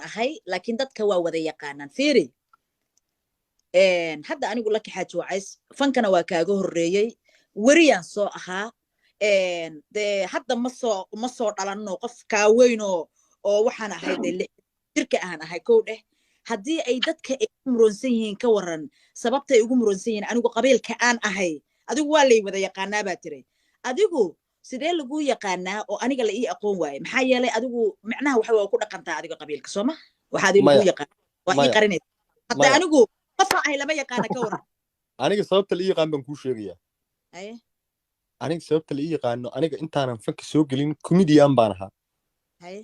Ahay, laakiin dadka waa wada yaqaanaan. Fiiri, hadda anigu Laki Xaaji Wacays fankana waa kaaga horreeyey, weriyaan soo ahaa. Dee hadda ma soo dhalanno qof kaa weynoo oo waxaan ahay dee 6 jirka aan ahay. Kow dheh, haddii ay dadka ay ku muroonsan yihiin, ka waran sababtay ugu muroonsan yihiin anigu qabiilka aan ahay? Adigu waa lay wada yaqaanaa baa tiray. Adigu sidee lagu yaqaanaa oo aniga la ii aqoon waaye? Maxaa yeelay adigu micnaha waxa waa ku dhaqantaa adiga qabiilka, sooma? Waxaa adiga lagu Maya. yaqaan waa ii Maya. qarinaysa hadda. Maya. Anigu qofa ahay lama yaqaana, ka waran? Aniga sababta la ii yaqaan baan kuu sheegayaa. Haye. Aniga sababta la ii yaqaano, aniga intaanan fanka soo gelin comedian baan ahaa. Haye.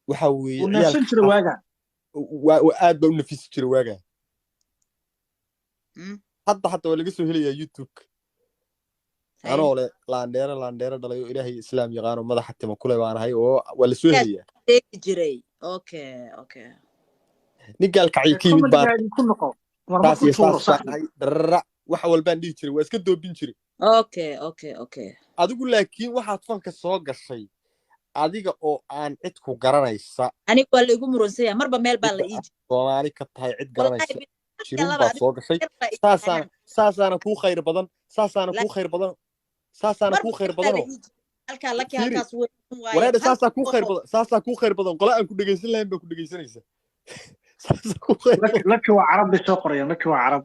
Waxa weeye Wuu neefsan ciyaalka jiray waaga. Waa aad baa u nafisi jiray waagaa. Hadda waa laga soo helayaa YouTube-ka. Haye. Anoo le laandheere laandheere dhalay oo Ilaahay Islaam yaqaano, madaxa tima kule baan ahay oo waa la soo helayaa. Sheegi jiray, okay. Nin gaalkacyo ka yimid baan Comedy-gaagii ku noqo marmar saas ku iyo tuuro saas baan saaxiib. ahay, darara wax walbaan dhihi jiray, waa iska doobin jiray. okay. Adigu laakiin waxaad fanka soo gashay adiga oo aan cid ku garanaysa. Aniga waa la igu muransan yahay, marba meel baa la Cidda ii aad Soomaali ka tahay cid wallahi garanaysa jirin laba baad adiga soo gashay. yar baa ii Saasaana yaqaanaan. Saasaana kuu khayr badan, saasaana kuu khayr badan, saasaana Marba kuu khayr meel baa la badanoo ii jiray. Halkaa Laki Fiiri. halkaas weyn waaye. Wareedha Hal saasaa kuu khayr oo badan, saasaa kuu khayr badan. Qola aan ku dhegaysan lahayn baa ku dhegaysanaysa, saasaa kuu khayr Laki badan. Laki waa Carab bay soo qorayaan, Laki waa Carab.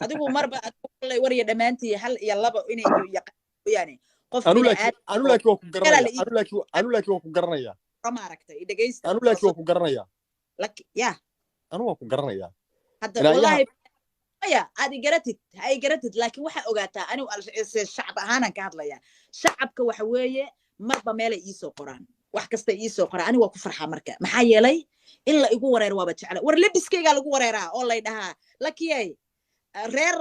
Adigu marba adigu kolley warya dhammaantii hal iyo laba inay yaqaan mooyaane qof Anu bini laakiin aadam anu oo laakiin waa ku meelaa garanaya. la ii Anu laakiin waa ku garanaya. Ma aragtay, i dhegaysta. Anu laakiin waa ku garanaya. Laki ya. Anu waa ku garanaya. Hadda Ilaa wallahi maya, aad i garatid, ha i garatid, laakiin waxaa ogaataa anigu shacab ahaanaan ka hadlaya. Shacabka waxa weeye marba meelay iisoo qoraan, wax kasta iisoo qoraan, anigu waa ku farxaa marka. Maxaa yeelay in la igu wareero waaba jecla. War lebiskaygaa lagu wareeraa oo lay dhahaa, "Lakiyay reer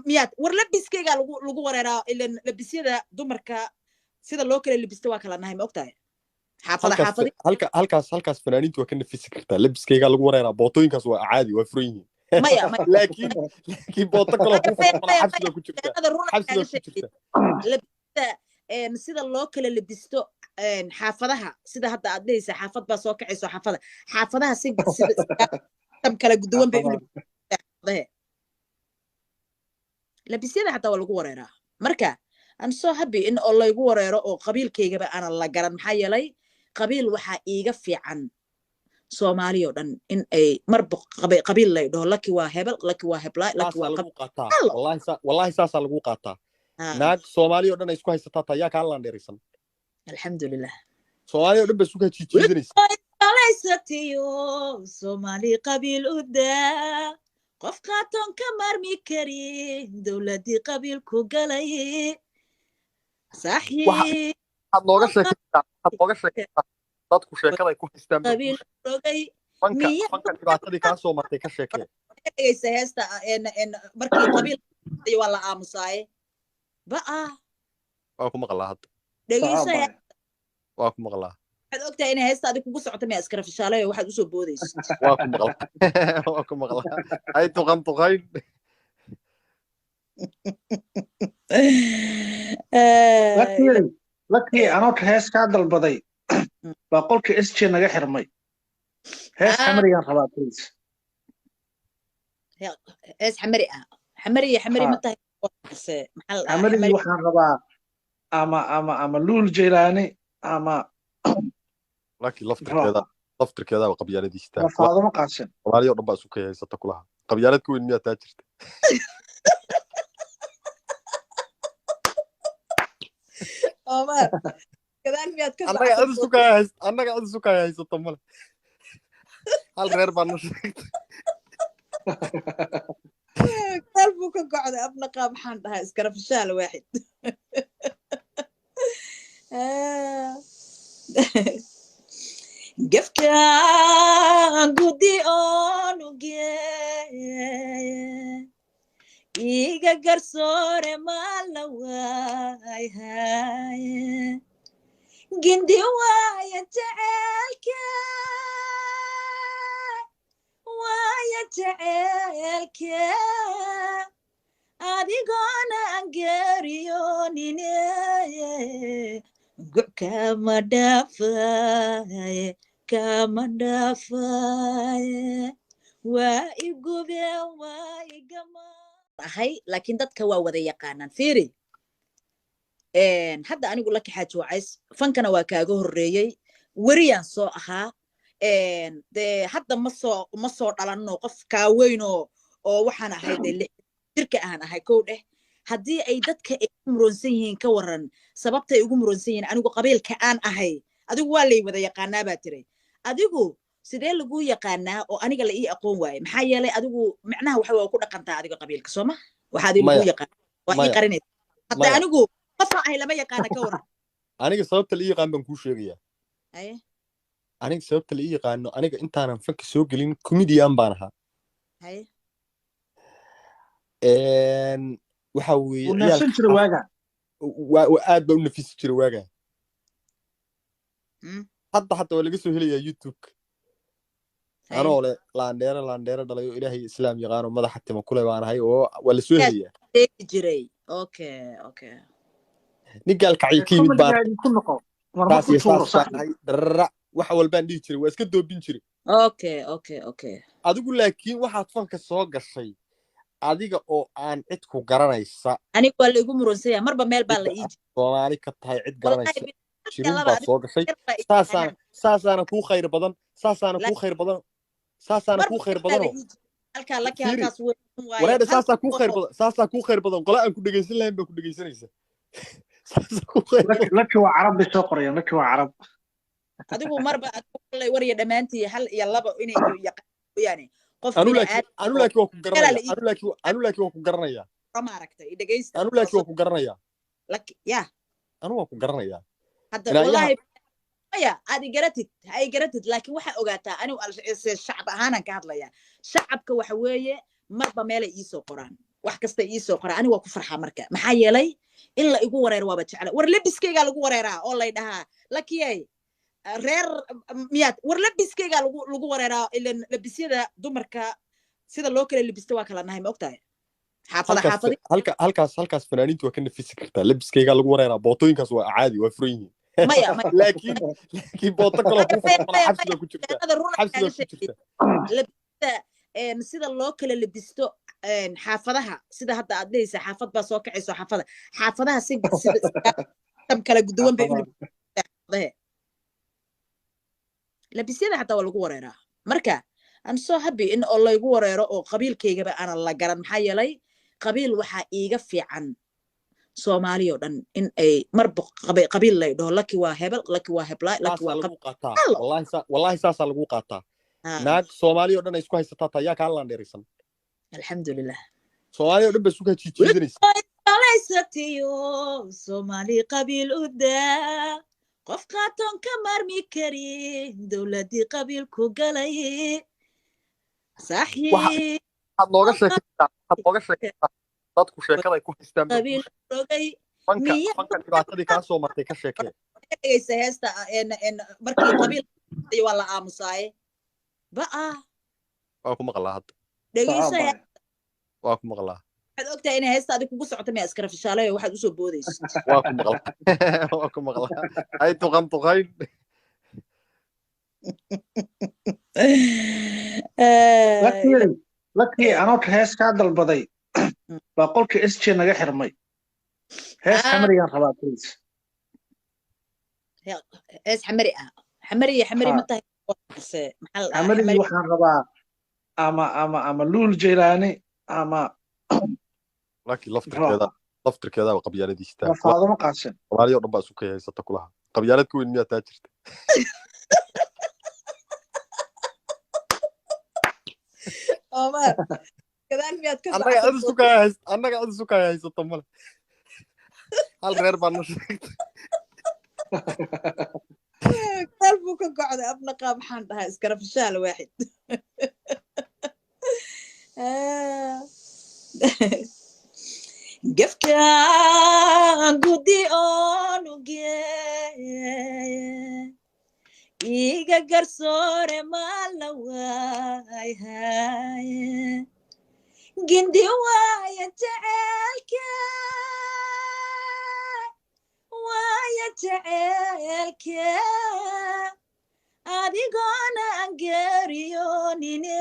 miyaad?" War lebiskaygaa lagu wareeraa, ilan lebisyada dumarka sida loo kala lebisto waa kala nahay, ma ogtahay? Xaafada Halkaas xaafadi halkaas fanaaniintu waa ka nafisi kartaa. Lebiskaygaa lagu wareeraa, bootooyinkaas waa caadi, waa furan yihiin. Maya, maya. Laakiin booto kaloo kuu Maya, furan maya, xabsi baa ku jirta. Sheekada runa Xabsi kaaga baa ku sheegay. jirta. Labista sida loo kala lebisto xaafadaha, sida hadda aad dhehaysa xaafad baa soo kacayso, xaafadaha si sida system kala duwan bay u Xaafadaha. Xaafadahe labisyada xataa waa lagu wareeraa. Marka I'm so happy in oo laygu wareero oo qabiilkaygaba aanan la garan. Maxaa yeelay qabiil waxaa iiga fiican Soomaali oo dhan in ay marba qabiil lay dhaho, Laki waa hebel, Laki waa heblaay, Laki Saasaa waa lagu qaataa. Allo. Wallahi saasaa lagu qaataa. Naag Soomaali oo dhan ay isku haysataa taa yaa kaa laandheeraysan. Alxamdulilah. Soomaali oo dhan ba isku kaa jiijiidanaysa. Alaysatiyo Soomaali qabiil u daa, qof qaatoon ka marmi karin dowladdii qabiilku galay saaxiib. Waxaad nooga sheekaysaa dadku sheekada ay ku haystaan baa Qabiil rogay. Fanka Miyaa fanka dhibaatadii kaa soo martay ka sheekee. Dhegaysa heesta markii qabiil waa la aamusaaye ba'a. Waa ku maqlaa hadda. Dhegaysa. Saca. Waa ku maqlaa. Waxaad ogtahay inay heesta adig kugu socoto, miyaa iskara fishaalayo waxaad usoo boodayso? Waa ku maqlaa, waa ku maqlaa. Ay tuqan tuqayn. Laki Laki, anoo hees kaa dalbaday baa qolka SJ naga xirmay. Hees xamariyaan rabaa, please. Hees xamari ah, xamari xamari. Ha. Ma tahay mise maxaa la dhahaa? Xamarigii. Xamari. Waxaan rabaa ama Luul Jaylaani ama Laakiin laftirkeeda waa qabyaaladiista. Ama Faadimo Qaasim. Soomaaliya oo dhan baa isu kay haysata kulaha. Qabyaalad ka weyn miyaa taa jirta? Omar, gadaal miyaad ka Annaga socotay? cid isu kaya hayst, annaga cid isu kaya haysato male, hal reer baa na sheegtay. Gadaal buu ka gocday abnaqa, maxaan dhahaa, iskara fishaal waaxid. Gefka gudi onuge iga garsoore mala waay haye gindi waaya jecelke waaya jecelke adigoona aan geeriyoonine guc. Kama dhaafaye, kama dhaafaye, waa igubeen, waa igama ahay, laakiin dadka waa wada yaqaanaan. Fiiri, hadda anigu Laki Xaaji Wacays fankana waa kaaga horreeyey, weriyaan soo ahaa. Dee hadda ma soo dhalanno, qof kaa weynoo oo waxaan ahay dee 6 jirka aan ahay. Kow dheh, haddii ay dadka ay ku muroonsan yihiin, ka waran sababta ay ugu muroonsan yihiin anigu qabiilka aan ahay? Adigu waa lay wada yaqaanaa baa tiray. Adigu sidee lagu yaqaanaa oo aniga la ii aqoon waaye? Maxaa yeelay adigu micnaha waxa waa ku dhaqantaa adiga qabiilka, sooma? Waxaad lagu Maya. yaqaan waa ii Maya. qarinaysa hadda. Maya. Anigu qofa ahay lama yaqaana, ka waran? Aniga sababta la ii yaqaan baan kuu sheegayaa. Haye. Aniga sababta la ii yaqaano, aniga intaanan fanka soo gelin comedian baan ahaa. Haye. Waxa weeye Wuu neefsan ciyaalka jiray waaga. Aad baa u nafisi jiray waagaa. Hadda waa laga soo helayaa YouTube. Haye. Anoo le laandheere laandheere dhalay oo Ilaahay Islaam yaqaano, madaxa tima kule baan ahay, oo waa la soo helayaa. Sheegi jiray, okay. Nin gaalkacyo ka yimid baan Comedy ku noqo marmar, saas ku iyo tuuro. saas baan Sax. ahay, darara wax walbaan dhihi jiray, waa iska doobin jiray. Okay. Adigu laakiin waxaad fanka soo gashay adiga oo aan cid ku garanaysa. Aniga waa la igu muransan yahay, marba meel baa la Cidda ii Soomaali ka tahay cid wallahi garanaysa jirin laba baad adigu soo gashay. meel baa ii Saasaana yaqaanaan. Saasaana kuu khayr badan, saasaana kuu khayr badan, saasaana Marba kuu khayr meel baa la badanoo ii jiray. Halkaa Laki, Fiiri. halkaas weyn waaye. Wareedha, Hal saasaa kuu khayr badan, saasaa kuu khayr badan. Qola aan ku dhegaysan lahayn baa ku dhegaysanaysa, saasaa kuu khayr badan. Laki waa Carab bay soo qorayaan, Laki waa Carab. Adigu marba adigu wallay warya dhammaantii hal iyo laba inay yaqaan mooyaane, qof Anu bini laakiin aadam anu oo laakiin waa ku meelaa garanaya. la ii Anu laakiin waa ku garanaya. Ma aragtay, i dhegaysta. Anu laakiin waa ku garanaya. Laki ya. Anu waa ku garanaya. Hadda Inaa iyaha wallahi maya, aad i garatid, ha i garatid, laakiin waxaa ogaataa anigu shacab ahaanaan ka hadlaya. Shacabka waxa weeye marba meelay iisoo qoraan, wax kasta iisoo qoraan, anigu waa ku farxaa marka. Maxaa yeelay in la igu wareero waaba jecla. War lebiskaygaa lagu wareeraa oo lay dhahaa, "Lakiyay, reer miyaad?" War lebiskaygaa lagu wareeraa, ilan lebisyada dumarka sida loo kala lebisto waa kala nahay, ma ogtahay? Xaafada Halkaas xaafadi. Halkaas fanaaniintu waa ka nafisi kartaa. Lebiskaygaa lagu wareeraa, bootooyinkaas waa caadi, waa furan yihiin. Maya, maya. Laakiin booto kaloo kuu Maya, furan maya, xabsi baa ku jirta. Sheekada runa Xabsi kaaga baa ku sheegay. jirta. Labista sida loo kala labisto xaafadaha, sida hadda aad dhehaysa xaafad baa soo kacayso, xaafadaha si sida system kala duwan bay u Xaafadaha. Xaafadaha labisyada xataa waa lagu wareeraa. Marka I'm so happy in oo laygu wareero oo qabiilkaygaba aanan la garan. Maxaa yeelay qabiil waxaa iiga fiican Soomaali oo dhan in ay marba qabiil lay dhaho, Laki waa hebel, Laki waa heblaay, Laki Saasaa waa lagu qabiil. qaataa. Allo. Wallahi saasaa lagu qaataa. Naag Soomaali oo dhan ay isku haysataa taa yaa kaa laandheeraysan. Alxamdulilah. Soomaali oo dhan ba isku kaa jiijiidanaysa. Salaysatiyo Soomaali qabiil u daa, qof qaatoon ka marmi karin dowladdii qabiilku galay saaxiib. Waxaad nooga sheekaysaa dadku sheekada ay ku haystaan baa kuu Qabiil rogay. Fanka Miya fanka dhibaatadii kaa soo martay ka sheekee. Dhegaysa heesta markii qabiil waa la aamusaaye ba'a. Waa ku maqlaa hadda. Dhegaysa. Bye. Waa ku maqlaa. Waxaad ogtahay inay heesta adig kugu socoto, miyaa iskara fishaalayo waxaad usoo boodayso? Waa ku maqlaa, waa ku maqlaa, ay tuqan tuqayn. Laki, anoo hees kaa dalbaday baa qolka SJ naga xirmay. Hees xamariyaan rabaa, please. Hees xamari ah, xamari iyo xamari Ha. Ma tahay mise maxaa la dhahaa? Xamarigii. Xamari. Waxaan rabaa ama Luul Jaylaani ama Laakiin muxuu laftirkeeda ahaa laftirkeeda waa qabyaaladiista. Ama Faadimo Qaasim. Soomaaliya oo dhan baa isu kay haysata kulaha. Qabyaalad ka weyn miyaa taa jirta? Omar, gadaal miyaad ka Annaga socotay? cid isu kay hayst, annaga cid isu kay haysato male, hal reer baa na sheegtay. Gadaal buu ka gocday abnaqa, maxaan dhahaa, iskara fishaal waaxid. Gefka gudi onuge iga garsoore mala waay haye gindi waaya jecelka. Waaya jaceelke adigoona aan geeriyoonine,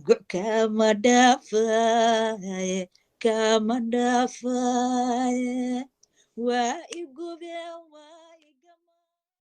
guc kama dhaafaye, kama dhaafaye. Waa igu